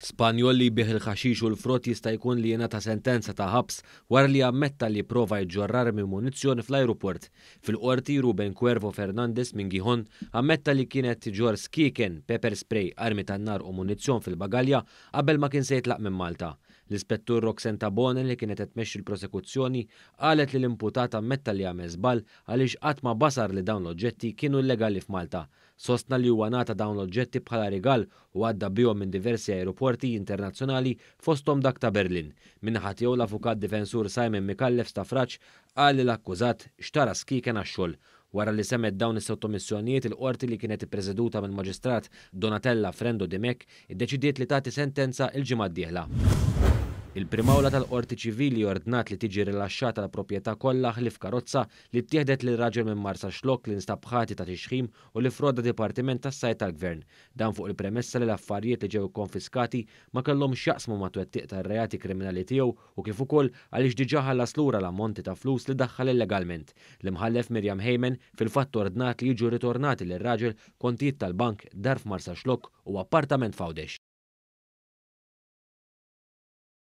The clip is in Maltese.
Spanjol li jbigħ il-ħaxix u l-frott jista' jkun li jingħata sentenza ta' ħabs wara li ammetta li pprova jġorr armi u munizzjon fl-ajruport. Fil-Qorti, Ruben Cuervo Fernandez minn Gijón ammetta li kien qed iġorr skieken, pepper spray, armi tan-nar u munizzjon fil-bagalja qabel ma kien se jitlaq minn Malta. L-Ispettur Roxanne Tabone li kienet qed tmexxi l-prosekuzzjoni qalet li l-imputat ammetta li għamel żball għaliex qatt ma basar li dawn l-oġġetti kienu illegali f'Malta. Sostna li huwa ngħata dawn l-oġġetti bħala rigal u għadda bihom minn diversi ajruporti internazzjonali fosthom dak ta' Berlin. Min-naħa tiegħu l-avukat difensur Simon Micallef Stafrace qal li l-akkużat xtara skieken għax-xogħol. Wara li semgħet dawn is-sottomissjonijiet il-Qorti li kienet ippreseduta mill-Maġistrat Donatella Frendo Dimech iddeċidiet li tagħti sentenza l-ġimgħa d-dieħla. Il-Prim'Awla tal-Qorti Ċivili ordnat li tiġi rilaxxata l-proprjetà kollha ħlief karozza li ttieħdet lil raġel minn Marsaxlokk li nstab ħati ta' tixħim u li ffroda Dipartiment tas-Sajd tal-Gvern. Dan fuq il-premessa li l-affarijiet li ġew ikkonfiskati ma kellhomx x'jaqsmu mat-twettiq tar-reati kriminali tiegħu u kif ukoll għaliex diġà ħallas lura l-ammonti ta' flus li daħħal illegalment. L-Imħallef Miriam Hayman fil-fatt ordnat li jiġu rritornati lir-raġel kontijiet tal-bank, dar f'Marsaxlokk u appartament f'Għawdex.